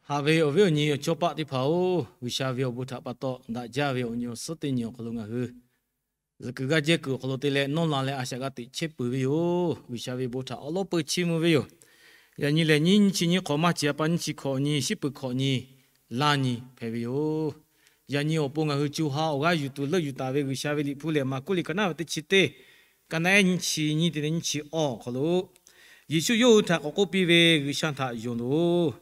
Haꞈ ve awˬ viˉ awˬ nyi awˬ cawˇ paˆ teˇ hpaˍ-oˬ, G'uiˬsha ve awˬ bon htaꞈ pa taw daꞈ jaˇ ve awˬ nyi awˬ suhˉ teˇ nyi awˬ hk'aw lo ngaˬ hui zuhꞈ kuiˬ g'aˇ jehˇ kuiˬ awˬ hk'aw lo te leh nawˇ la leh a shaꞈ g'a teꞈ chehˇ peuˬ ve yoˬ. G'uiˬsha ve bon htaꞈ awˉ lawˉ peu chiˇ mvuh ve yoˬ. Yaꞈ nyi lehˬ, nyiˇ nyiˇ chi nyiˇ hk'awꞈ maˇ ciˍ a pa nyiˇ chi hkawꞈ nyi, shiˉ peuˬ hkawꞈ nyi, laˇ nyi hpehꞈ ve yoˬ. Yaꞈ nyi awˬ pon ngaˬ hui co ha awˬ g'aˇ yuˬ tuˬ leuˆ yuˬ taˍ ve G'uiˬsha ve liꞈ hpu lehˬ, Maˍkuˆ liꞈ ka naˉ ve teˇ chi teˇ, ka naˉ nyiˇ chi nyiˇ teˇ nyiˇ chi awˬ hk'aw lo, Yeˍsuˆ yawˇ hui htaꞈ k'awꞈ k'oˆ piˇ ve, G'uiˬsha htaꞈ yonˍ loˬ.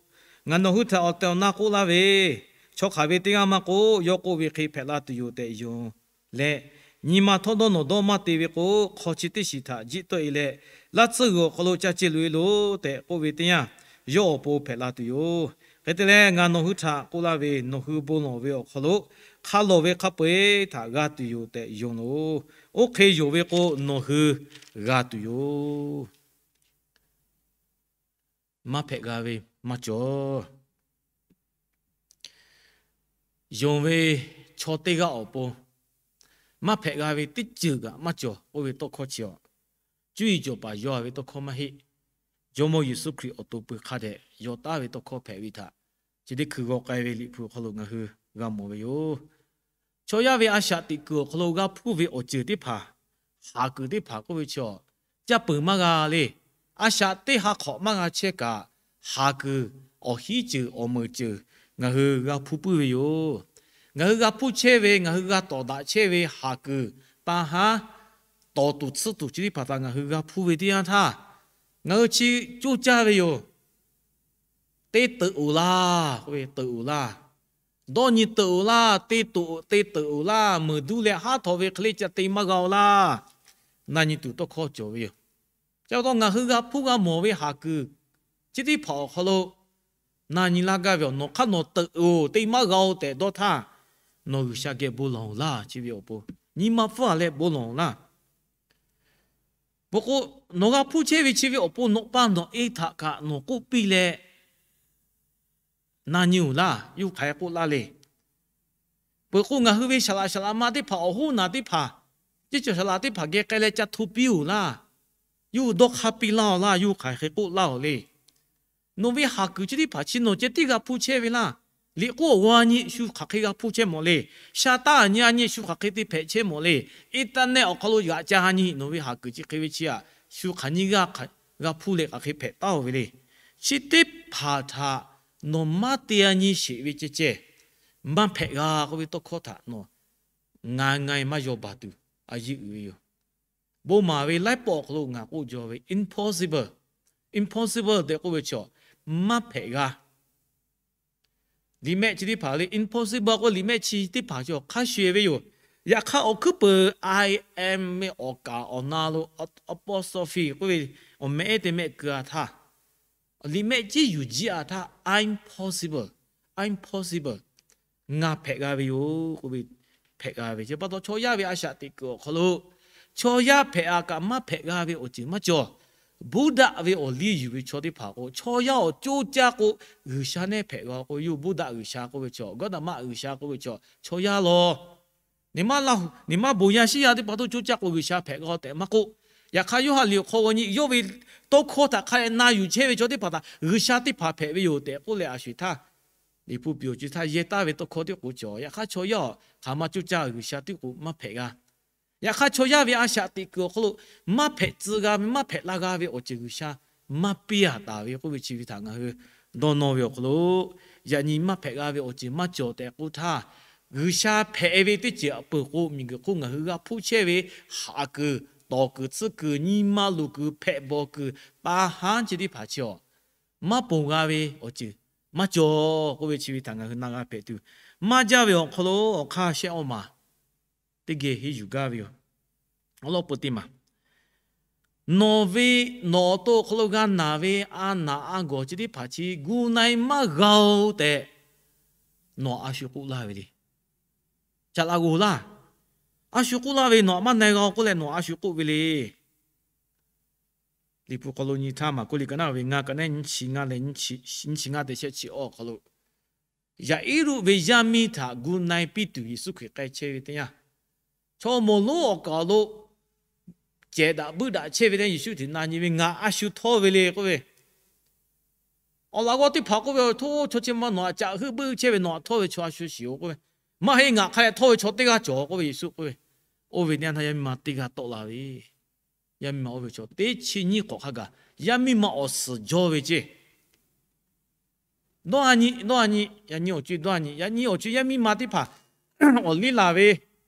Ngaˬ nawˬ hui htaꞈ awˬ tehˬ awˬ na k'oˆ laˇ ve, chaw hk'aˬ ve teˇ g'aˇ maˇ k'oˆ, yawˇ k'oˆ ve hk'e hpehꞈ la tuˬ yoˬ tehꞈ yonˍ leh, nyi ma htawˇ dawˇ nawˬ dawˇ maˇ te ve k'o, hk'aw chi teˇ shiˍ htaꞈ jiˆ tawˆ-e leh, laˇ tsuhˇ g'uiˬ awˬ hk'aw lo ca ceh loꞈ-e loˬ tehꞈ k'oˆ ve teˇ yanˇ, yawˇ awˬ pon hpehꞈ la tuˬ yoˬ. Hk'e te leh, ngaˬ nawˬ hui htaꞈ k'oˆ laˇ ve, nawˬ hui bon lawˬ ve awˬ hk'aw lo hk'a lawˬ ve hk'a peu-eˬ htaꞈ g'a tuˬ yoˬ tehꞈ yonˍ loˬ. Oˇ hk'e yonˍ ve k'o, nawˬ hui g'a tuˬ yoˬ. Maˇ hpehꞈ g'a ve maˇ cawˬ. Yonˍ ve chaw teˇ g'aˇ awˬ pon maˇ hpehꞈ g'a ve teˇ ceuˬ kaꞈ maˇ cawˬ k'oˆ ve tawˇ hkawˇ chi awˬ, cuˇ yiˍ cawˬ paˍ yaw ve tawˇ hkawˇ maˇ heˆ. Jawˇmawˇ Yeˍsuˆ Hkriꞈ awˬ to pui hk'a dehꞈ yaw taˍ ve tawˇ hkawˇ hpehꞈ ve htaꞈ chi teˇ hkui g'aw k'ai ve liꞈ hpu awˬ hk'aw lo ngaˬ hui g'a mawˬ ve yoˬ. Chaw yaˇ ve a shaꞈ teꞈ kuiˬ awˬ hk'aw lo g'a hpuˇ ve awˬ ceuˬ teˇ hpaˍ, haˍ kuiˬ teˇ hpaˍ k'oˆ ve chi awˬ, caˇ peuˬ maˇ g'a le. A shaꞈ teˇ ha hk'awꞈ maˇ g'a chehˇ kaꞈ, haˍ kuiˬ, awˬ hiˉ ceuˬ, awˬ meunˍ ceuˬ ngaˬ hui g'a hpuˇ puiˉ ve yoˬ. Ngaˬ hui g'a hpuˇ chehˇ ve, ngaˬ hui g'a tawˍ daꞈ chehˇ ve haˍ kuiˬ, pa haˉ tawˍ tuˬ tsuhˇ tuˬ chi teˇ hpaˍ htaꞈ ngaˬ hui g'a hpuˇ ve teˇ yanˇ htaˇ, ngaˬ hui chi coˇ caˇ ve yoˬ. Te teuꞈ-oˬ laˇ k'oˆ ve, teuꞈ-oˬ laˇ. Dawˇ nyi teuꞈ-oˬ laˇ, te teuꞈ-oˬ, te teuꞈ-oˬ laˇ, meuˍ duˇ leh haˉ htaw ve hk'e le ca te maˇ g'a-oˬ laˇ. Na nyi tuˬ tawˇ hkawˇ cawˬ ve yoˬ. Chi pa taw ngaˬ hui g'a hpuˇ g'a mawˬ ve haˍ kuiˬ chi teˇ hpaˍ awˬ hk'aw lo na nyi laˇ gaˇ ve awˬ, nawˬ hk'aˇ nawˬ teuꞈ-oˬ, te maˇ g'a-oˬ tehꞈ dawˇ htaˇ, nawˬ G'uiˬsha geh bon lawˬ-oˬ laˇ. Chi ve awˬ pon nyi ma pfuhˇ-a leh bon lawˬ-oˬ laˇ. Peuˬ k'o, nawˬ g'a hpuˇ chehˇ ve chi ve awˬ pon nawˬ pa nawˬ e htaꞈ kaꞈ nawˬ k'oˆ piˇ leh na nyi-oˬ laˇ, yawˇ hui hk'aˬ hk'e k'oˆ laˇ le. Peuˬ k'o, ngaˬ hui ve saˍ laꞈ saˍ laꞈ ma teˇ hpaˍ, awˬ hoˉ naˬ teˇ hpaˍ, ceˇ cawˬ saˍ laꞈ teˇ hpaˍ geh k'ai leh ca hto piˇ-oˬ laˇ. Yawˇ hui dawˇ hk'aˇ piˇ laˇ-oˬ laˇ, yawˇ hui hk'aˬ hk'e k'oˆ laˇ-oˬ le. Nawˬ ve haˍ kuiˬ chi teˇ hpaˍ chi nawˬ ceh tiˉ g'a hpuˇ chehˇ ve laˇ. Liꞈ k'oˆ awˬ g'aw a nyi shu hk'aˬ hk'e g'a hpuˇ chehˇ mawˬ le. Sha taˉ a nyi a nyi shu hk'aˬ hk'e te hpehꞈ chehˇ mawˬ le. Internet awˬ hk'aw lo yaꞈ ca a nyi nawˬ ve haˍ kuiˬ chi hk'e ve chi aꞈ, shu hk'aˬ nyi g'a hpuˇ leh hk'aˬ hk'e hpehꞈ taˉ-oˬ ve le. Chi teˇ hpaˍ htaꞈ nawˬ maˇ te a nyi sheˍ ve ceh ceh, maˇ hpehꞈ g'a k'oˆ ve tawˇ hkawˇ htaꞈ nawˬ nga nga maˇ yaw baˬ tuˬ a yeˇ uiˍ ve yoˬ. Bon maˍ ve laiˉ pawˆ awˬ hk'aw lo ngaˬ k'oˆ jaw ve impossible, impossible tehꞈ k'oˆ ve chaw maˇ hpehꞈ g'a. Liꞈ mehˆ chi teˇ hpaˍ le, impossible k'oˆ ve liꞈ mehˆ chi teˇ hpaˍ chi awˬ hk'aˇ shuˍ ve yoˬ. Yaꞈ hk'aˇ awˬ hkuiˉ peuˬ I M ve awˬ kaˍ awˬ na lo apostrophe k'oˆ ve awˬ mehˆ ehˉ te mehˆ keu-a htaˇ, liꞈ mehˆ ciˉ yuˬ jiˇ-a htaˇ, impossible, impossible, ngaˬ hpehꞈ g'a ve yoˬ k'oˆ ve, hpehꞈ g'a ve chi pa taw chaw yaˇ ve a shaꞈ teꞈ kuiˬ awˬ hk'aw lo chaw yaˇ hpehꞈ-a kaꞈ maˇ hpehꞈ g'a ve awˬ ceuˬ maˇ cawˬ. Buddha ve awˬ liˇ yuˬ ve chaw teˇ hpaˍ k'o, chaw yaˇ awˬ coˇ caˇ k'o, G'uiˬsha nehˉ hpehꞈ g'a k'o, yawˇ hui Buddha G'uiˬsha k'oˆ ve chaw, Gawˇtama G'uiˬsha k'oˆ ve chaw, chaw yaˇ lawˬ. Neˇ maˇ laˇ, neˇ maˇ bon yaˇ shiˉ yaˇ teˇ hpaˍ toˇ coˇ caˇ k'o, G'uiˬsha hpehꞈ g'a-o tehꞈ maˇ k'oˆ. Yaꞈ hk'aˇ, Yoˇhanˬ liꞈ awˬ hk'aw g'aw nyi yawˇ ve tawˇ hkawˇ htaꞈ hk'a dehꞈ na yuˬ chehˇ ve chaw teˇ hpaˍ htaꞈ G'uiˬsha teˇ hpaˍ hpehꞈ ve yoˬ tehꞈ k'oˆ leh, a sho-eˬ htaˇ, Liꞈ hpu piˍ awˬ ceuˬ htaˇ yehˇ taˍ ve tawˇ hkawˇ tiˉ k'o cawˬ. Yaꞈ hk'aˇ, chaw yaˇ-oˬ, hk'aˬ ma coˇ caˇ G'uiˬsha tiˉ k'o maˇ hpehꞈ g'a. Yaꞈ hk'aˇ, chaw yaˇ ve a shaꞈ teꞈ kuiˬ awˬ hk'aw lo maˇ hpehꞈ tcuh g'a ve, maˇ hpehꞈ la g'a ve awˬ ceuˬ G'uiˬsha maˇ piˇ-a taˍ ve k'oˆ ve chi ve htaꞈ ngaˬ hui dawˇ nawˇ ve awˬ hk'aw lo, yaꞈ nyi maˇ hpehꞈ g'a ve awˬ ceuˬ maˇ cawˬ tehꞈ k'oˆ htaˇ, G'uiˬsha hpehꞈ ve teˇ ceuˬ aꞈ peuˬ k'o, miˬguiˬ hk'oˆ ngaˬ hui g'a hpuˇ chehˇ ve haˍ kuiˬ, tawˍ kuiˬ, tsuhˇ kuiˬ, nyi ma luˬ kuiˬ, hpehꞈ bawˬ kuiˬ, pa haˉ chi teˇ hpaˍ chi awˬ maˇ ponˬ g'a ve awˬ ceuˬ maˇ cawˬ k'oˆ ve chi ve htaꞈ ngaˬ hui na g'a hpehꞈ tuˬ, maˇ jaˇ ve awˬ hk'aw lo awˬ hk'aˇ shehˆ awˇ maˬ teˇ geh henˇ yuˬ gaˇ ve yoˬ. Awˬ lawn peuˬ teˇ maˬ, nawˬ ve, nawˬ awˬ to awˬ hk'aw lo g'a naˬ ve a naˬ a gawˬ chi teˇ hpaˍ chi gu na-e maˇ g'a-oˬ tehꞈ nawˬ a shu k'oˆ laˇ ve le. Caꞈ la g'oˬ laˇ. A shu k'oˆ laˇ ve, nawˬ aꞈ maˇ na-e g'a-oˬ k'oˆ leh nawˬ a shu k'oˆ ve le. Liꞈ hpu hk'aw lo nyi htaˇ, Maˍkuˆ liꞈ ka naˉ ve ngaˇ, ka naˉ nyiˇ chi ngaˇ leh nyiˇ chi ngaˇ teˇ shehˆ chi awˇ awˬ hk'aw lo, Yaˍiˉruˆ ve yaˇ miˇ htaꞈ gu na-e piˇ tuˬ Yeˍsuˆ Hkriꞈ k'ai chehˇ ve teˇ yanˇ, chaw mawˬ lonˉ awˬ kaˍ awˬ lo cehˬ daꞈ buiˇ daꞈ chehˇ ve teˇ yanˇ, Yeˍsuˆ Hkriꞈ na nyi ve, Ngaˬ a shu htawˇ ve le k'oˆ ve, Awˬ laꞈ g'awˇ teˇ hpaˍ k'oˆ ve, Oˬ htoˇ, chaw chi ma nawˬ htaꞈ caꞈ heuˆ buiˆ chehˇ ve, nawˬ htaꞈ htawˇ ve chaw a shu shiˍ-oˬ k'oˆ ve, maˇ heˆ, ngaˬ hk'a dehꞈ htawˇ ve chaw teˇ g'aˇ cawˬ k'oˆ ve Yeˍsuˆ k'oˆ ve. Oˇ ve teˇ yanˇ htaˇ yaˇ miˇ ma teˇ g'aˇ tawˆ la ve, yaˇ miˇ ma oˇ ve chaw teˇ chi nyiˇ hk'awꞈ hk'a gaˬ, yaˇ miˇ ma awˬ suhˍ jawˇ ve ceˇ. Dawˇ a nyi, dawˇ a nyi, yaꞈ nyi awˬ co-e dawˇ a nyi, yaꞈ nyi awˬ co-e yaˇ miˇ ma teˇ hpaˍ awˬ liˇ laˬ ve,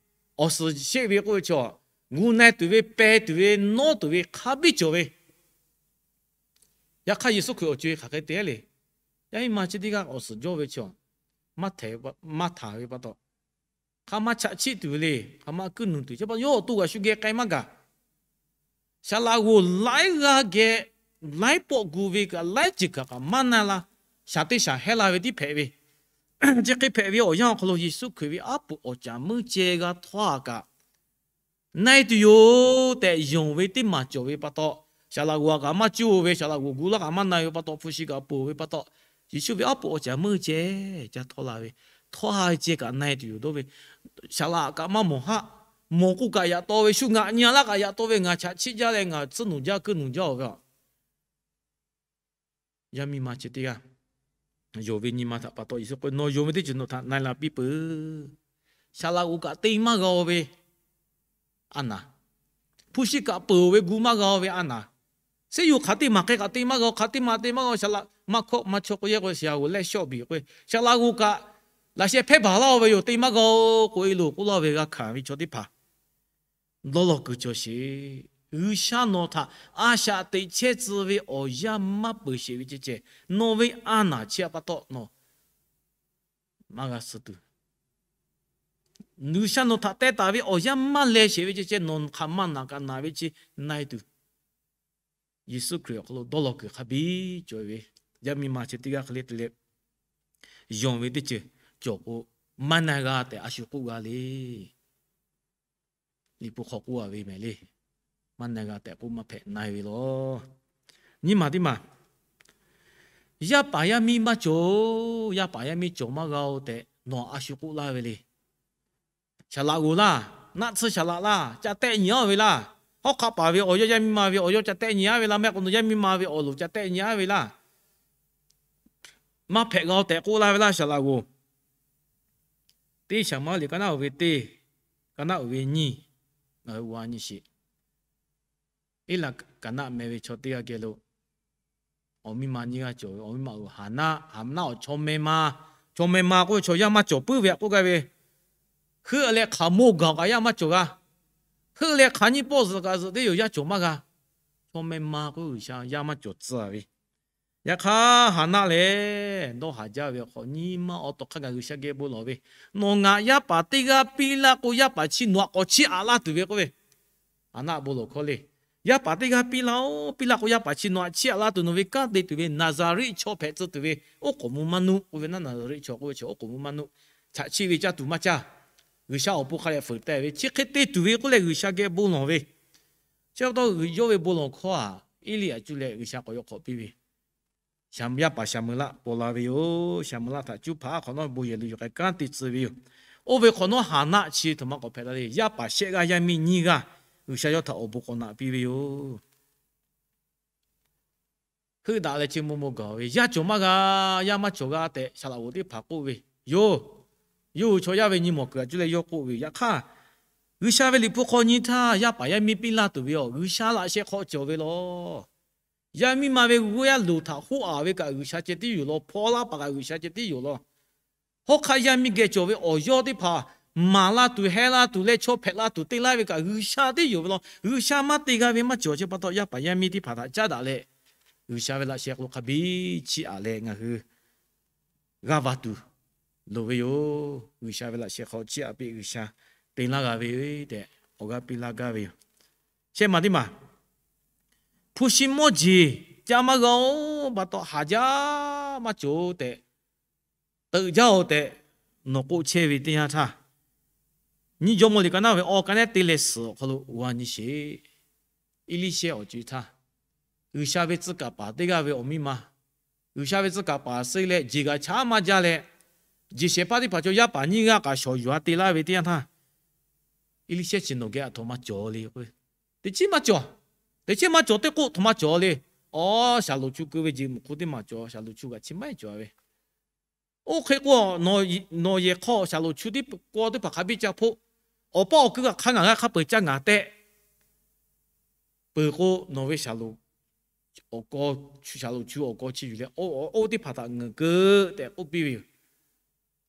awˬ suhˍ sheˆ ve k'oˆ ve chaw, gu na tuˬ ve, peh tuˬ ve, nawˉ tuˬ ve hk'a biˇ cawˬ ve. Yaꞈ hk'aˇ Yeˍsuˆ Hkriꞈ awˬ co-e hk'aˬ hk'e te le. Yaˇ miˇ ma chi teˇ g'aˇ awˬ suhˍ jawˇ ve chaw, maˇ htaˍ ve pa taw, hk'a maˇ chaꞈ chiˆ tuˬ ve le, hk'a maˇ kuiˉ nuˬ tuˬ, chi pa yawˇ awˬ to g'aꞈ shu geh k'ai maˇ gaˬ. Saˍ laꞈ g'oˍ laiˉ g'aˇ geh, laiˉ pawˆ gu ve kaꞈ, laiˉ ceuˬ kaꞈ kaꞈ maˇ na la, shaˍ teˇ shaˍ hehˉ la ve tiˉ hpehꞈ ve. Chi hk'e hpehꞈ ve awˬ yanˇ awˬ hk'aw lo Yeˍsuˆ Hkriꞈ ve aˉ poꞈ awˬ caˍ meuˇ ceh g'a htawˇ a kaꞈ, na-e tuˬ yoˬ tehꞈ yonˍ ve teˇ maˬ cawˬ ve pa taw, saˍ laꞈ g'oˍ kaꞈ maˇ cuˇ-o ve, saˍ laꞈ g'oˍ gu laˇ kaꞈ maˇ na ve pa taw, hpu shi kaꞈ ponˬ ve pa taw, Yeˍsuˆ ve aˉ poꞈ awˬ caˍ meuˇ ceh ca htawˇ la ve, htawˇ ha ceh kaꞈ na-e tuˬ yoˬ dawˇ ve, saˍ laꞈ kaꞈ maˇ mawˬ haˆ, mawˬ k'o kaꞈ yaꞈ taw ve, shu ngaꞈ nyi laˇ kaꞈ yaꞈ taw ve, ngaˬ chaꞈ chiˆ jaˇ leh ngaˬ tsuhˇ nuˬ jaˇ, kuiˉ nuˬ jaˇ-oˬ ve a. Yaˇ miˇ ma chi teˇ g'aˇ yonˍ ve nyi ma htaꞈ pa taw Yeˍsuˆ k'oˆ, Nawˬ yonˍ ve teˇ ceuˬ nawˬ htaꞈ na-e la piˇ peuˬ. Saˍ laꞈ g'oˍ kaꞈ te maˇ g'a-o ve a naˍ, hpu shi kaꞈ peuˬ-oˬ ve gu maˇ g'a-o ve a naˍ, seˉ yoˬ hk'aˬ teˇ maˬ hk'e kaꞈ te maˇ g'a-o, hk'aˬ teˇ maˬ te maˇ g'a-o, saˍ laꞈ maˇ hkawˇ maˇ chawˇ k'oˆ yehˇ k'o, saˍ laꞈ g'oˍ lehˆ shawˆ biˬ k'o, saˍ laꞈ g'oˍ kaꞈ laꞈ sheh hpehˇ baˬ laˇ-o ve yoˬ, te maˇ g'a-o k'oˆ-e loˬ k'oˆ laˇ ve g'a hkanˍ ve chaw teˇ hpaˍ dawˇ law kuiˬ cawˬ sheˍ. G'uiˬsha nawˬ htaꞈ a shaꞈ teꞈ chehˇ tcuh ve awˬ yanˇ maˇ peuˬ sheˍ ve ceh ceh, nawˬ ve a naˍ chi htaꞈ pa taw nawˬ maˇ g'a suh tuˬ, G'uiˬsha nawˬ htaꞈ teh taˍ ve awˬ yanˇ maˇ leh sheˍ ve ceh ceh, nawˬ hk'aˬ ma naˬ kaꞈ naˬ ve chi na-e tuˬ, Yeˍsuˆ Hkriꞈ awˬ hk'aw lo dawˇ law kuiˬ hk'a biˇ cawˬ ve, yaˇ miˇ ma chi teˇ g'aˇ hk'e le te leh, yonˍ ve teˇ ceuˬ cawˬ k'o, maˇ na g'a tehꞈ a shu k'oˆ g'a le. Liꞈ hpu hk'aw k'oˆ a ve mehˍ le. Maˇ na g'a tehꞈ k'oˆ maˇ hpehꞈ na-e ve laˬ. Nyiˇ maˬ teˇ maˬ, yaˇ paˍ yaˇ miˇ maˇ cawˬ, yaˇ paˍ yaˇ miˇ cawˬ maˇ g'a-o tehꞈ nawˬ a shu k'oˆ laˇ ve le. Saˍ laꞈ g'oˍ laˇ, naˆ tsuhˇ saˍ laꞈ laˇ, ca tehˆ nyi-aˉ ve laˇ. Hawˉ hk'aˆ paˍ ve awˬ yawˇ yaˇ miˇ ma ve awˬ yawˇ ca tehˆ nyi-aˉ ve laˇ, mehˆ k'o nawˬ yaˇ miˇ ma ve awˬ loˍ ca tehˆ nyi-aˉ ve laˇ. Maˇ hpehꞈ g'a-o tehꞈ k'oˆ laˇ ve laˇ, saˍ laꞈ g'oˍ. Teˇ Saˍmo-eˍlaˆ liꞈ ka naˆ uiˍ ve teˇ, ka naˆ uiˍ ve nyiˇ, ngaˬ hui g'a nyi sheˍ. Eˇlaˍkaˍnaˆ meh ve chaw teˇ g'aˇ geh lo awˬ miˇ ma nyiˇ g'aˇ cawˬ ve. Awˬ miˇ ma-oˬ, Haˍnaˆ. Haˍnaˆ-oˬ, chaw meh ma, chaw meh ma k'oˆ ve chaw yaˇ maˇ cawˬ puiˉ ve htaꞈ k'oˆ gaˇ ve. Heuˆ leh hk'aˬ moˇ gaˬ kaꞈ yaˇ maˇ cawˬ g'a. Heuˆ leh hk'aˬ nyiˇ pawˆ zuhꞈ kaꞈ zuhꞈ teˇ yoˬ yaˇ cawˬ maˇ g'a. Chaw meh ma k'oˆ ve G'uiˬsha yaˇ maˇ cawˬ tcuh ve. Yaꞈ hk'aˇ Haˍnaˆ lehˬ, dawˇ haˍ jaˇ ve awˬ hk'aw nyi ma awˬ tawˬ hk'a gaˬ G'uiˬsha geh bon lawˬ ve, Nawˬ ngaˬ yaˇ paˍ teˇ g'aˇ piˇ laˇ k'o, yaˇ paˍ chi nawˬ htaꞈ k'awꞈ chiˇ aꞈ laˇ tuˬ ve k'oˆ ve, Haˍnaˆ bon lawˬ hkawˇ le. Yaˇ paˍ teˇ g'aˇ piˇ laˇ-oˆ. Piˇ laˇ k'o, yaˇ paˍ chi nawˬ htaꞈ chiˇ aꞈ laˇ tuˬ, nawˬ ve kanˉ te tuˬ ve Naˍzaˍriˆ chaw hpehꞈ tcuh tuˬ ve, oˉ k'oˍ mvuh maˇ nuˆ k'oˆ ve, Naˍzaˍriˆ chaw k'oˆ ve chi oˉ k'oˍ mvuh maˇ nuˆ. Chaꞈ chiˆ ve caˇ tuˬ maˇ caˇ. G'uiˬsha awˬ pon hk'a dehꞈ fuiˍ teh ve, chi hk'e te tuˬ ve k'oˆ leh G'uiˬsha geh bon lawˬ ve. Chi pa taw yawˇ ve bon lawˬ hkawˇ htaꞈ Eˇliˆ htaꞈ cuˇ leh G'uiˬsha k'awꞈ yaw hk'awꞈ piˇ ve, yaˇ paˍ Saˍmoˍeˍlaˆ paw la ve yoˬ. Saˍmoˍeˍlaˆ htaꞈ cuˇ hpaˍ a hk'awꞈ nawˉ bon yehˬ lo yuˬ k'ai kanˉ te tcuh ve yoˬ. Oˇ ve hk'awꞈ nawˉ Haˍnaˆ chi htoꞈ ma k'awꞈ hpehꞈ la le. Yaˇ paˍ shehˆ g'aˇ yaˇ miˇ nyiˇ g'aˇ G'uiˬsha yawˇ htaꞈ awˬ bon k'awꞈ naꞈ piˇ ve yoˬ. Heuˆ daꞈ leh chi maw maw gaˬ ve, yaˇ cawˬ maˇ g'a, yaˇ maˇ cawˬ g'a tehꞈ saˍ laꞈ g'oˍ teˇ hpaˍ k'oˆ ve yoˬ. Yawˇ hui chaw yaˇ ve nyi mawˬ kuiˬ a cuˇ leh yawˇ k'oˆ ve yoˬ. Yaꞈ hk'aˇ, G'uiˬsha ve liꞈ hpu hk'aw nyi htaˇ, yaˇ paˍ yaˇ miˇ piˇ laˇ tuˬ ve yoˬ. G'uiˬsha laꞈ sheh hk'aw cawˬ ve laˬ. Yaˇ miˇ ma ve g'uˇ yaˇ loˍ htaꞈ hoˆ aˍ ve kaꞈ G'uiˬsha ceh tiˉ yoˬ laˬ. Hpaw laˇ paˍ kaꞈ G'uiˬsha ceh tiˉ yoˬ laˬ. Hawˉ hk'aˆ yaˇ miˇ geh cawˬ ve awˬ yawˇ teˇ hpaˍ maˍ la tuˬ, heh la tuˬ leh chaw hpehꞈ la tuˬ te laˇ ve kaꞈ G'uiˬsha teˇ yoˬ ve laˬ. G'uiˬsha maˇ te g'a ve maˇ cawˬ. Chi pa taw yaˇ paˍ yaˇ miˇ teˇ hpaˍ htaꞈ caˉ daꞈ leh, G'uiˬsha ve laꞈ sheh hk'aw lo hk'a biˇ chiˇ aꞈ leh ngaˬ hui g'aˇ va tuˬ loˍ ve yoˬ. G'uiˬsha ve laꞈ sheh hk'aw chiˇ aꞈ piˇ G'uiˬsha te laˇ g'a ve tehꞈ awˬ g'aˇ piˇ laˇ gaˇ ve yoˬ. Shehˆ maˬ teˇ maˬ, hpu shi mawˇ jeˬ ca maˇ g'a-oˬ pa taw haˍ jaˇ maˇ cawˬ tehꞈ, teuꞈ jaˇ-oˬ tehꞈ nawˬ k'oˆ chehˇ ve teˇ yanˇ htaˇ, nyiˇ Jawˇmawˇ liꞈ ka naˉ ve awˬ ka nehˉ te leh suhˍ awˬ hk'aw lo g'a nyi sheˍ. Eˇliˇshehˇ awˬ co-e htaˇ, G'uiˬsha ve tcuh kaˍ paˍ teˇ g'aˇ ve awˬ miˇ ma, G'uiˬsha ve tcuh kaˍ paˍ suh leh jeˬ g'a chaˉ maˇ jaˇ leh, jeˬ shehˍ hpaˇ teˇ hpaˍ chaw yaˇ paˍ nyiˇ g'aˇ kaꞈ shawˍ yuˬ-a te laˇ ve teˇ yanˇ htaˇ, Eˇliˇshehˇ chi nawˬ geh aˬ htoꞈ ma cawˬ le k'o, teˇ chiˉ maˇ cawˬ. Teˇ chiˉ maˇ cawˬ teˇ k'oˆ htoꞈ ma cawˬ le. Awˉ, shaˍlonˍ chu keu ve jeˬ mvuhˬ hk'oˆ teˇ maˬ cawˬ, shaˍlonˍ chu kaꞈ chi maˇ heˆ cawˬ ve. Oˇ hk'e k'o, nawˬ yehˬ hk'aw shaˍlonˍ chu teˇ kawˇ teˇ hpaˍ hk'a biˇ ca hpoˆ. Awˬ paˇ awˬ keu kaꞈ hk'a ngaˬ g'a hk'a peu-eˬ ca ngaˬ tehꞈ peuˬ k'o, nawˬ ve shaˍlonˍ awˬ kawˇ, shaˍlonˍ chu awˬ kawˇ chi yuˬ leh oˇ teˇ hpaˍ htaꞈ ngeuˍ keu tehꞈ k'oˆ piˇ ve yoˬ.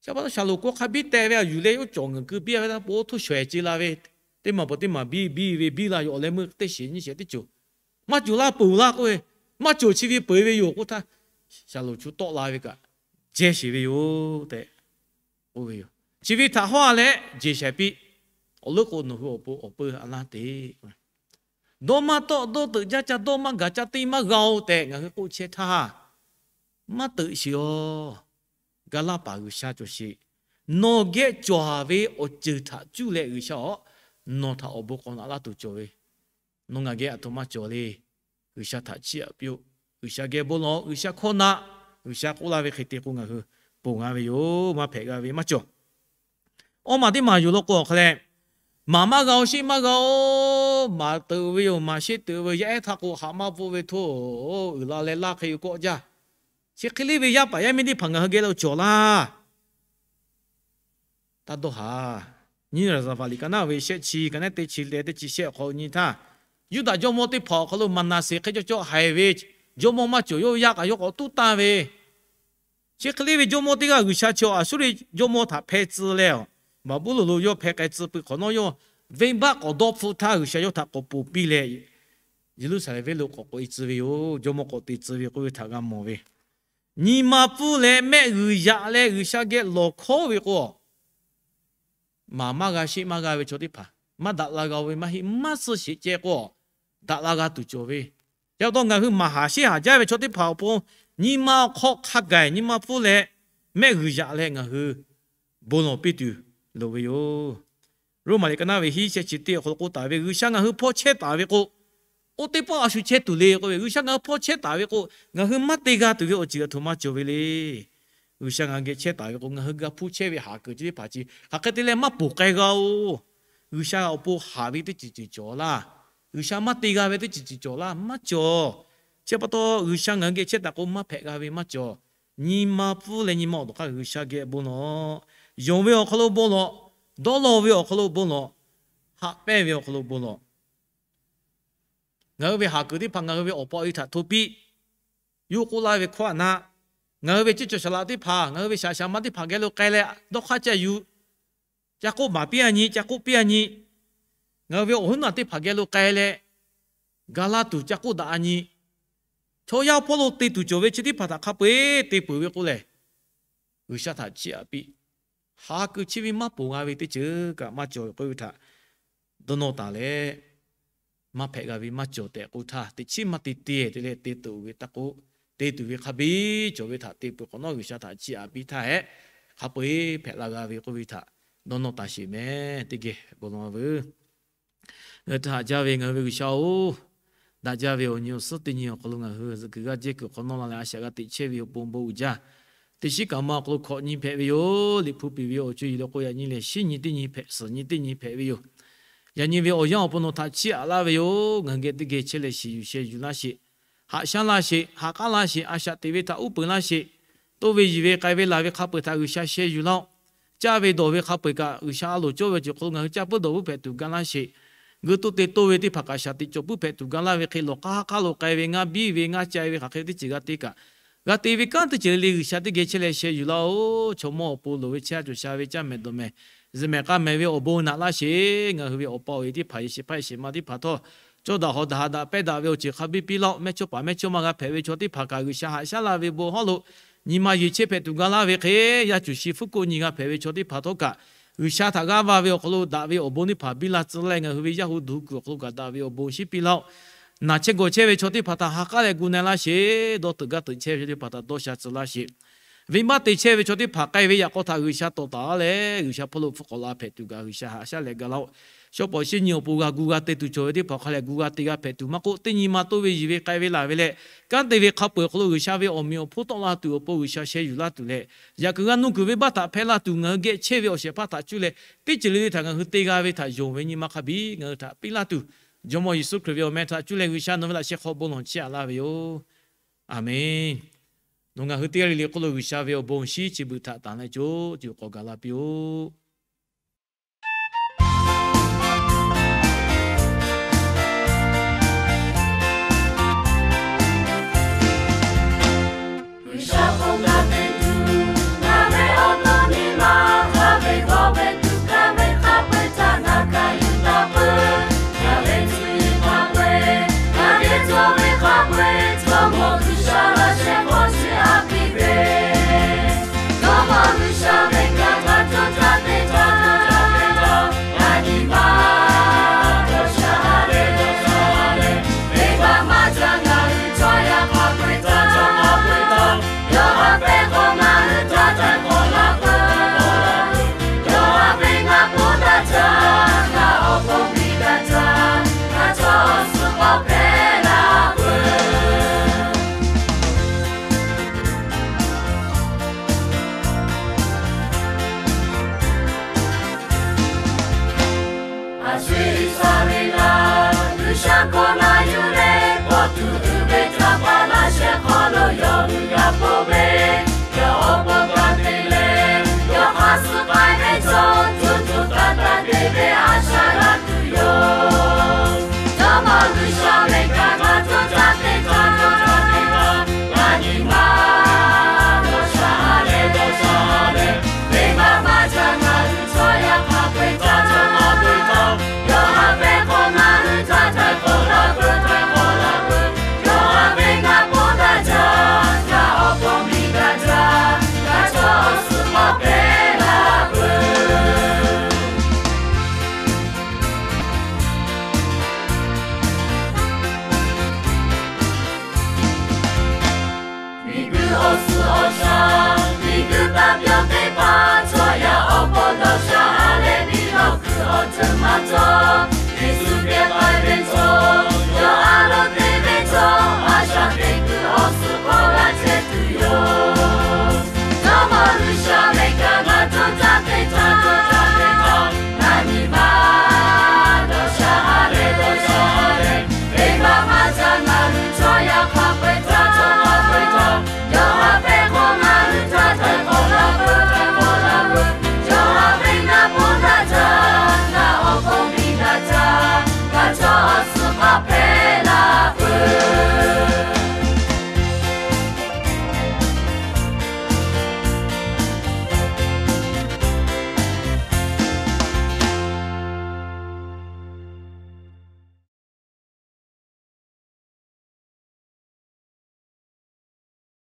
Chi pa taw shaˍlonˍ kawˇ hk'a biˇ teh ve a yuˬ leh oˇ cawˬ ngeuˍ keu piˇ ve htaˇ, po htoˇ shawehˍ ce la ve, teˇ maˬ peuˬ teˇ maˬ biˇ biˇ ve biˇ la yoˬ. Awˬ leh meuˇ teˇ shiˍ nyiˇ shehˍ teˇ ceuˬ maˇ cawˬ laˇ peuˬ laˇ k'oˆ ve, maˇ cawˬ chi ve peuˬ ve yoˬ k'oˆ htaˇ, shaˍlonˍ chu tawˆ la ve kaꞈ jehˇ sheˍ ve yoˬ tehꞈ k'oˆ ve yoˬ. Chi ve htaꞈ hawˉ a leh jeˬ shehˍ piˇ. Awˬ leuˉ k'o, nawˬ hui awˬ pon awˬ peu a laˇ te. Dawˇ maˇ tawˆ, dawˇ teuꞈ jaˇ ca dawˇ maˇ gaˬ ca teˇ maˇ g'a-oˬ tehꞈ ngaˬ hui k'oˆ chehˇ htaˇ, maˇ teuꞈ sheˍ-oˬ. Ga laˇ paˍ G'uiˬsha cawˬ sheˍ. Nawˬ geh cawˬ ve awˬ ceuˬ htaꞈ cuˇ leh G'uiˬsha-oˬ, nawˬ htaꞈ awˬ bon k'awꞈ naꞈ laˇ tuˬ cawˬ ve, nawˬ ngaˬ geh aˬ htoꞈ ma cawˬ le. G'uiˬsha htaꞈ chiˇ aꞈ piˇ-oˆ. G'uiˬsha geh bon lawˬ, G'uiˬsha hkawˇ na, G'uiˬsha k'oˆ laˇ ve hk'e te k'o ngaˬ hui ponˬ g'a ve yoˬ. Maˇ hpehꞈ g'a ve maˇ cawˬ. Awˇ maˬ teˇ maˬ yoˬ law k'o awˬ hk'a leh, maˍ maˇ g'a-oˬ, sheˆ maˇ g'a-oˬ, maˍ teuꞈ ve yoˬ, maˍ sheˆ teuꞈ ve yoˬ, yaˇ ehˉ htaˇ k'o haꞈ maˇ bvuhˆ ve htoˇ, uiˍ la leh laˇ hk'e k'awˆ jaˇ. Chi hk'e le ve yaˇ paˍ yaˇ miˇ teˇ hpaˍ ngaˬ hui geh lo cawˬ laˇ. Taˇ dawˇ haˍ. Nyiˇ Raˍzaˍvaˍ liꞈ ka naˉ ve shehˆ chi ka naˉ teˇ chi leh teˇ chi shehˆ awˬ hk'aw lo nyi htaˇ, Yuˇdaꞈ jawˇmawˇ teˇ hpaˍ awˬ hk'aw lo Maˍnaˍseˍ hk'e cawˇ cawˇ haiˬ ve, jawˇmawˇ maˇ cawˬ yawˇ ve yaˇ kaꞈ yawˇ k'awꞈ tuˉ tanˇ ve, chi hk'e le ve jawˇmawˇ teˇ g'aˇ G'uiˬsha chi awˬ Aˍsuˇriˆ jawˇmawˇ htaꞈ hpeh tcuh leh, Baˍbuˍlonˍ lo yawˇ hpeh k'ai tcuh peuˬ hk'awꞈ nawˉ yawˇ venˇbaˆ k'awꞈ dawˇ hpfuhˆ htaˇ G'uiˬsha yawˇ htaꞈ k'awꞈ ponˬ piˇ leh, Yeˍruˆsaˍlehnˍ venˇ lo k'awꞈ k'oꞈ-e tcuh ve yoˬ. Jawˇmawˇ k'awꞈ te tcuh ve k'oˆ ve htaꞈ g'a mawˬ ve, nyi ma pfuhˇ leh mehˆ g'uiˬ yaꞈ leh G'uiˬsha geh lawˬ hkawˉ ve k'o, maˍ maˇ g'a sheˆ maˇ g'a ve chaw teˇ hpaˍ maˇ daꞈ la g'a-o ve maˇ heˆ, maˇ suh sheˍ ceh k'o, daꞈ la g'a tuˬ cawˬ ve. Chi pa taw ngaˬ hui maˍ haˍ sheˆ haˍ jaˇ ve chaw teˇ hpaˍ awˬ pon nyi ma awˬ hk'aw hk'a gaˬ nyi ma pfuhˇ leh mehˆ g'uiˬ yaꞈ leh ngaˬ hui bon lawˬ piˇ tuˬ loˍ ve yoˬ. Roˉmaꞈ liꞈ ka naˉ ve hiˉ shehˆ chi teˇ awˬ hk'aw lo k'oˆ taˍ ve, G'uiˬsha ngaˬ hui hpawˇ chehˇ taˍ ve k'o, oˇ teˇ pawˆ a shu chehˇ tuˬ le k'oˆ ve, G'uiˬsha ngaˬ hui hpawˇ chehˇ taˍ ve k'o, ngaˬ hui maˇ te g'a tuˬ ve awˬ ceuˬ aˬ htoꞈ ma cawˬ ve le. G'uiˬsha ngaˬ hui geh chehˇ taˍ ve k'o, ngaˬ hui g'a hpuˇ chehˇ ve haˍ kuiˬ chi teˇ hpaˍ chi hk'aˬ hk'e te leh maˇ ponˬ k'ai g'a-oˬ. G'uiˬsha awˬ pon haˍ ve teˇ ceuˬ ceuˬ cawˬ laˇ. G'uiˬsha maˇ te g'a ve teˇ ceuˬ ceuˬ cawˬ laˇ maˇ cawˬ. Chi pa taw G'uiˬsha ngaˬ hui geh chehˇ taˍ k'o maˇ hpehꞈ g'a ve maˇ cawˬ. Nyi ma pfuhˇ leh nyi ma awˬ tawˬ hk'aˇ G'uiˬsha geh bon lawˬ. Yonˍ ve awˬ hk'aw lo bon lawˬ. Dawˇ law ve awˬ hk'aw lo bon lawˬ. Haꞈ pehnˇ ve awˬ hk'aw lo bon lawˬ. Ngaˬ hui ve haˍ kuiˬ teˇ hpaˍ ngaˬ hui ve awˬ pa awˬ e htaꞈ hto piˇ. Yawˇ k'oˆ laˇ ve hkawˇ aꞈ na, ngaˬ hui ve ceˇ cawˬ shaˍ laꞈ teˇ hpaˍ, ngaˬ hui ve shaˍ shaˍ ma teˇ hpaˍ geh lo k'ai leh dawˇ hk'aˇ ca yuˬ, ca k'oˆ maˍ piˇ a nyi, ca k'oˆ piˇ a nyi. Ngaˬ hui ve awˬ huˉ naˬ teˇ hpaˍ geh lo k'ai leh, ga laˇ tuˬ ca k'oˆ daꞈ a nyi. Chaw yaˇ hpawˇ lo te tuˬ cawˬ ve chi teˇ hpaˍ htaꞈ hk'a peu-eˬ te peuˬ ve k'o lehˬ, G'uiˬsha htaꞈ chiˇ aꞈ piˇ. Haˍ kuiˬ chi ve maˇ ponˬ g'a ve teˇ ceuˬ kaꞈ maˇ cawˬ ve k'oˆ ve htaꞈ dawˇ nawˇ taˍ leh, maˇ hpehꞈ g'a ve maˇ cawˬ tehꞈ k'oˆ htaˇ, teꞈ chiˉ maˇ te te te leh te tuˬ ve taˇ k'oˆ, te tuˬ ve hk'a biˇ cawˬ ve htaꞈ te peuˬ hk'awꞈ nawˉ G'uiˬsha htaꞈ chiˇ aꞈ piˇ htaˇ hehꞈ, hk'a peu-eˬ hpehꞈ la g'a ve k'oˆ ve htaꞈ dawˇ nawˇ taˍ sheˍ mehˍ. Teˇ geh bon lawˬ a veuˬ. Ngaˬ hui htaꞈ haꞈ jaˇ ve ngaˬ hui ve G'uiˬsha-oˬ, daꞈ jaˇ ve awˬ nyi awˬ suhˉ teˇ nyi awˬ hk'aw lo ngaˬ hui zuhꞈ kuiˬ g'aˇ jehˇ kuiˬ hk'awꞈ nawˉ la leh a shaꞈ g'a teꞈ chehˇ ve awˬ pon bon uiˍ jaˇ. Teˇ shiˉ kaꞈ ma awˬ hk'aw lo hkawꞈ nyi hpehꞈ ve yoˬ. Liꞈ hpu piˍ ve awˬ co yiˍ lo k'o yaꞈ nyi lehˬ shiˉ nyi teˇ nyi hpehꞈ, suhˍ nyi teˇ nyi hpehꞈ ve yoˬ. Yaꞈ nyi ve awˬ yanˇ awˬ pon nawˬ htaꞈ chiˇ aꞈ laˇ ve yoˬ. Ngaˬ hui geh teˇ geh chehˇ leh shiˍ yuˬ sheh yuˬ laˇ sheˍ. Haꞈ shaˉ laˇ sheˍ. Ha k'aˉ laˇ sheˍ. A shaꞈ teꞈ ve htaꞈ uˉ peunˍ laˇ sheˍ. Toˇ ve yiˬ ve k'ai ve laˬ ve hk'a peu-eˬ htaꞈ G'uiˬsha sheh yuˬ laˇ-oˆ. Caˇ ve dawˬ ve hk'a peu-eˬ kaꞈ G'uiˬsha a loˍ cawˇ ve ceuˬ hk'aw lo ngaˬ hui caˇ puiˉ dawˬ puiˉ hpehꞈ tuˬ ga laˇ sheˍ. G'uiˬ toˇ te toˇ ve teˇ hpaˍ kaꞈ shaˍ tiꞈ cawˬ puiˉ hpehꞈ tuˬ ga laˇ ve hk'e, lawˬ k'aˉ ha k'aˉ lo k'ai ve ngaˇ biˇ ve ngaˇ ca-e ve hk'aˬ hk'e ve teˇ ceuˬ g'a te kaꞈ, g'a te ve kanˉ teˇ ceuˬ le le G'uiˬsha teˇ geh chehˇ leh sheh yuˬ laˇ-oˆ. Chaw mawˇ awˬ pon loˍ ve chehˇ a cawˬ sha ve caˇ mehˍ dawˬ mehˍ, zuhꞈ mehˍ k'a mehˍ ve awˬ bon naꞈ laˇ sheˍ. Ngaˬ hui ve awˬ pa awˬ e teˇ hpaˍ, yehˬ shehˍ hpaˇ yehˬ shehˍ ma teˇ hpaˍ htawˇ, cawˇ daꞈ hawˍ daꞈ haꞈ daꞈ pehnˇ daꞈ ve awˬ ceuˬ hk'a biˇ piˇ laˇ-oˆ. Mehˇchawˇpaˍ mehˇchawˇma g'a hpehꞈ ve chaw teˇ hpaˍ kaꞈ G'uiˬsha haꞈ shaˉ laˇ ve bon hawˉ lo nyi ma yeˬ chehˇ hpehꞈ tuˬ ga laˇ ve hk'e, yaˇ cuˬ shi hpfuhˇ koˆ nyi g'a hpehꞈ ve chaw teˇ hpaˍ htawˇ kaꞈ, G'uiˬsha htaꞈ g'aˇ va ve awˬ hk'aw lo daꞈ ve awˬ bon teˇ hpaˍ biˇ la tcuh leh, ngaˬ hui ve yaˇ hu duˬ hu kuiˬ awˬ hk'aw lo kaꞈ daꞈ ve awˬ bon shiˉ piˇ laˇ-oˆ. Naˬ chehˇ gawˬ chehˇ ve chaw teˇ hpaˍ htaꞈ ha k'aˉ leh gu na-e laˇ sheˍ. Dawˇ teuꞈ gaˇ teuꞈ chehˇ ve chaw teˇ hpaˍ htaꞈ dawˇ sha tcuh laˇ sheˍ. Venˇbaˆ te chehˇ ve chaw teˇ hpaˍ k'ai ve yaꞈ k'aw htaꞈ G'uiˬsha tawˍ taˍ-a leh, G'uiˬsha hpawˇ lo hpfuhˇ k'awꞈ la hpehꞈ tuˬ kaꞈ G'uiˬsha haꞈ shaˉ leh ga laˇ-oˆ. Shawˉ pawˍ shiˉ nyi awˬ pon g'a gu g'a te tuˬ cawˬ ve teˇ hpaˍ hk'a lehˬ gu g'a te g'a hpehꞈ tuˬ maˇ k'oˆ, teˇ nyi ma toˇ ve yiˬ ve k'ai ve laˬ ve leh, kanˉ te ve hk'a peu-eˬ awˬ hk'aw lo G'uiˬsha ve awˬ meꞈ awˬ hponˇ tawˆ la tuˬ awˬ pon G'uiˬsha sheh yuˬ laˇ tuˬ leh, yaꞈ kuiˬ g'a nuˇ kuiˬ venˇbaˆ htaꞈ hpehˇ laˇ tuˬ ngaˬ hui geh chehˇ ve awˬ shehˍ hpaˇ htaꞈ cuˇ leh, teˇ ceuˬ le le htaꞈ ngaˬ hui te g'a ve htaꞈ yonˍ ve nyi ma hk'a biˇ ngaˬ hui htaꞈ piˇ laˇ tuˬ, Jawˇmawˇ Yeˍsuˆ Hkriꞈ ve awˬ meh htaꞈ cuˇ leh G'uiˬsha nawˬ ve laꞈ sheh hk'aw bon lawˬ chiˇ aꞈ laˇ ve yoˬ. Aˍmenˍ. Nawˬ ngaˬ hui teˇ g'aˇ le le hk'oˆ lo G'uiˬsha ve awˬ bon shinˉ chi beuꞈ htaꞈ tanˍ leh co co k'awꞈ gaˬ la piˇ-oˆ. G'uiˬsha k'oˆ gaˇ ve tuˬ, ngaˬ ve awˬ to nyi ma, ngaˬ ve g'awˇ ve tuˬ kaˇ ve hk'a peu-eˬ htaꞈ ngaˬ kaꞈ yuˬ taˍ peuˬ. Ngaˬ ve tuˬ nyi hk'a peu-eˬ, ngaˬ ve cawˇ ve hk'a peu-eˬ, Jawˇmawˇ G'uiˬsha laꞈ sheh hk'aw chi aꞈ piˇ ve, Jawˇmawˇ G'uiˬsha ve kanˉ htaꞈ cawˬ caˇ te caˇ cawˬ caˇ te caˇ, ngaˬ nyi ma dawˇ sha leh dawˇ sha leh, venˇbaˆ maˇ jaˇ ngaˬ hui chaw yaˇ hk'a peu-eˬ htaꞈ cawˬ hk'a peu-eˬ htaꞈ, yawˇ ha hpehˇ k'o ngaˬ hui htaꞈ htaiˍ hk'awꞈ la peuˬ. Yawˇ ha ve ngaˬ k'oˆ daꞈ jaˇ, ngaˬ awˬ bon biˇ daꞈ jaˇ, ngaˬ chaw awˬ suhˍ k'awꞈ hpehˇ la peuˬ. Aˬ sho Iˉsaˍreˍlaˆ G'uiˬsha hkawˇ na yuˬ leh, paw tuˬ uiˍ ve htaꞈ pa laꞈ sheh hk'aw lo yawˇ hui g'a ponˬ ve, yawˇ awˬ bon kanˉ te leh, yawˇ hk'aˇ suh k'ai ve chaw, co co taiˍ taiˍ te ve a shaꞈ g'a tuˬ yoˬ. Jawˇmawˇ G'uiˬsha ve kanˉ htaꞈ cawˬ caˇ te caˇ cawˬ caˇ te caˇ, ngaˬ nyi ma dawˇ sha leh dawˇ sha leh, venˇbaˆ maˇ jaˇ ngaˬ hui chaw yaˇ hk'a peu-eˬ htaꞈ cawˬ hk'a peu-eˬ htaꞈ, yawˇ ha hpehˇ k'o ngaˬ hui htaꞈ htaiˍ hk'awꞈ la peuˬ, htaiˍ hk'awꞈ la peuˬ. Yawˇ ha ve ngaˬ k'oˆ daꞈ jaˇ, ngaˬ awˬ bon biˇ daꞈ jaˇ, ngaˬ chaw awˬ suhˍ k'awꞈ hpehˇ la peuˬ. Miˬguiˬ awˬ suhˍ awˬ shaˍ, miˬguiˬ taˇ pyawˇ teˇ hpaˍ, chaw yaˇ awˬ pon dawˇ sha leh miˬ lawˬ kuiˬ awˬ ceuˬ maˇ cawˬ. Yeˍsuˆ geh k'ai ve chaw